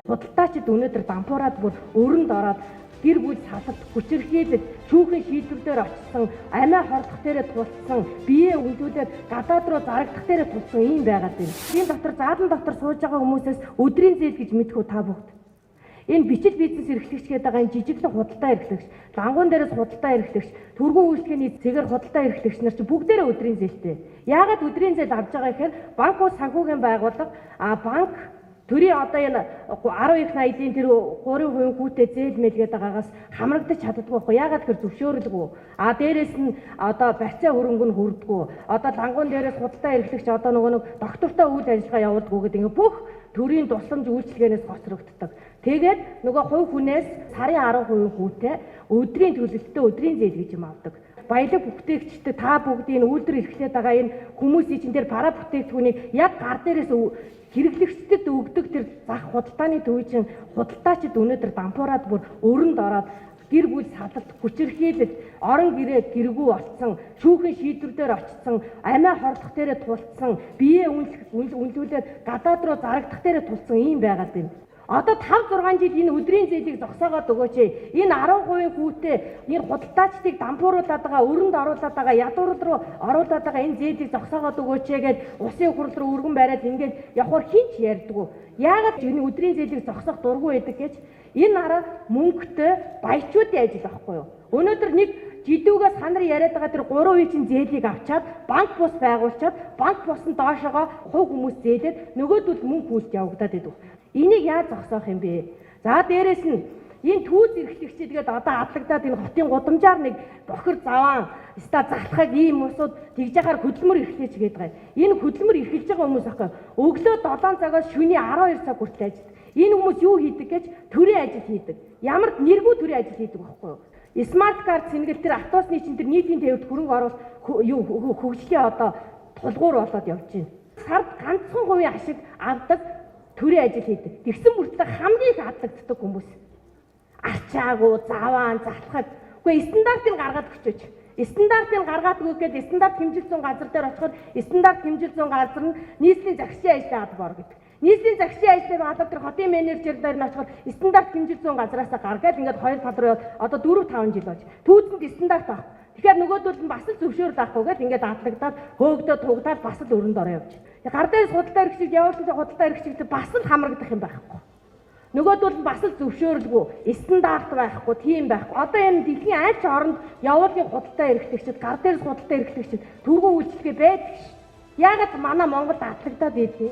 Худалдаачид өнөөдөр дампуураад бүр өрөнд ороод гэр бүл салалт, хүчирхийлэл, шүүхэн шийдвэр дээр очсон, амиа хорлох дээрээ тулцсан, биеэ үнэлүүлээд гадаад руу зарагдах дээрээ тулцсан юм байгаад байна. Энэ дотор заалан дотор сууж байгаа хүмүүсээс өдрийн зээл гэж мэдхүү та бүгд. Энэ бичил бизнес эрхлэгч гэдэг байгаа энэ жижиглэн худалдаа эрхлэгч, лангуун дээрээс худалдаа эрхлэгч, түргэн үйлчлэгээний цэгээр худалдаа эрхлэгч нар чи бүгдээрээ өдрийн зээлтэй. Яагаад өдрийн зээл авч байгаа гэхээр банкуд санхүүгийн байгууллага, банк төрийн одоо энэ 10 их 80-ийн тэр 3% хүүтэй зээл мэл гэдэг байгаагаас хамрагдаж чаддаггүй байхгүй. Яагаад гэхээр зөвшөөрлгүй. А дээрэс нь одоо барьцаа хөрөнгө нь хүрдэггүй. Одоо лангуун дээрээс худалдаа эрхлэгч одоо нөгөө нэг доктортой үйл ажиллагаа явуулдаггүй гэдэг ингээ бүх төрийн тусламж үйлчилгээнээс хоцрогддог. Тэгээд нөгөө хувь хүнээс сарын 10% хүүтэй өдрийн төлөлттэй өдрийн зээл гэж юм авдаг. Баялаг бүтээгчтэй та бүгдийн үйлдвэр эрхлээд байгаа энэ хүмүүсийн чинь тэр параа бүтээгдэхүүнийг яг гар дээрээс хэрэглэгчдэд өгдөг тэр зах худалдааны төвийн чинь худалдаачид өнөөдөр дампуураад бүр өрөнд ороод гэр бүл салалт, хүчирхийлэл, орон гэрээ гэргүү болцсон, шүүхэн шийдвэр дээр очсон, амиа хорлох дээрээ тулцсан, биеэ үнэлүүлээд гадаад руу зарагдах дээрээ тулцсан юм байгаад байна. Одоо 5 6 жил энэ өдрийн зээлийг зогсоогоод өгөөч. Энэ 10% хүүтэй энэ худалдаачдыг дампууруулад байгаа, өрөнд оруулаад байгаа, ядуурл руу оруулаад байгаа энэ зээлийг зогсоогоод өгөөч гээд усын хурал руу өргөн бариад ингээд явхаар хин ч ярьдаггүй. Яагаад энэ өдрийн зээлийг зогсоох дургүй байдаг гэж энэ араа мөнгөтэй баячуудын ажил байхгүй юу? Өнөөдөр нэг жидүүгээс ханар яриад байгаа тэр 3% чинь зээлийг авчаад банк бус байгуулчаад банк бус нь доошогоо хувь хүмүүс зээлээд нөгөөдөл мөнгө хүлж явагдаад байдаг. Энийг яаж зогсоох юм бэ? За дээрэс нь энэ түүз эрхлэгчид гээд одоо адлагдаад энэ хотын гудамжаар нэг бохир заваан ста залхаг ийм усууд тэгж яхаар хөдөлмөр эрхлээч гээд байгаа. Энэ хөдөлмөр эрхэлж байгаа хүмүүс аахгүй. Өглөө 7 цагаас шөнийн 12 цаг хүртэл ажилладаг. Энэ хүмүүс юу хийдэг гэж төрийн ажил хийдэг. Ямар нэргүй төрийн ажил хийдэг байхгүй юу? Смарт карт сэнгэлт тэр автобусны чинь тэр нийтийн тээврт хөрөнгө оруулалт юу хөгжлийн одоо тулгуур болоод явж байна. Сард ганцхан хувийн ашиг авдаг төрийн ажил хийдэг. Тэгсэн мөртлөө хамгийн их адлагддаг хүмүүс. Арчаагүй, заваан, залхаг. Үгүй стандартыг гаргаад өчөөч. Стандартыг гаргаад өгөх гээд стандарт хэмжил зүйн газар дээр очиход стандарт хэмжил зүйн газар нь нийслэлийн загшийн ажлын алба ор гэдэг. Нийслэлийн загшийн ажлын алба тэр хотын менежер дээр нь очиход стандарт хэмжил зүйн газраасаа гаргаад ингээд хоёр тал руу одоо 4 5 жил болж. Түүцэнд стандарт авах. Тэгэхээр нөгөөдөл нь бас л зөвшөөрөл авахгүй гээд ингээд адлагдаад хөөгдөө тугдаад бас л өрөнд ороо явж. Гар дээрс худалдаа эрхлэгч явуулсан худалдаа эрхлэгч бас л хамрагдах юм байхгүй. Нөгөөдөл нь бас л зөвшөөрлгүй, стандарт байхгүй, тийм байхгүй. Одоо энэ дэлхийн аль ч оронд явуулгын худалдаа эрхлэгчид, гар дээрс худалдаа эрхлэгчид түргэн үйлчилгээ байдаг ш. Яагаад манай Монголд адлагдаад байдгийг?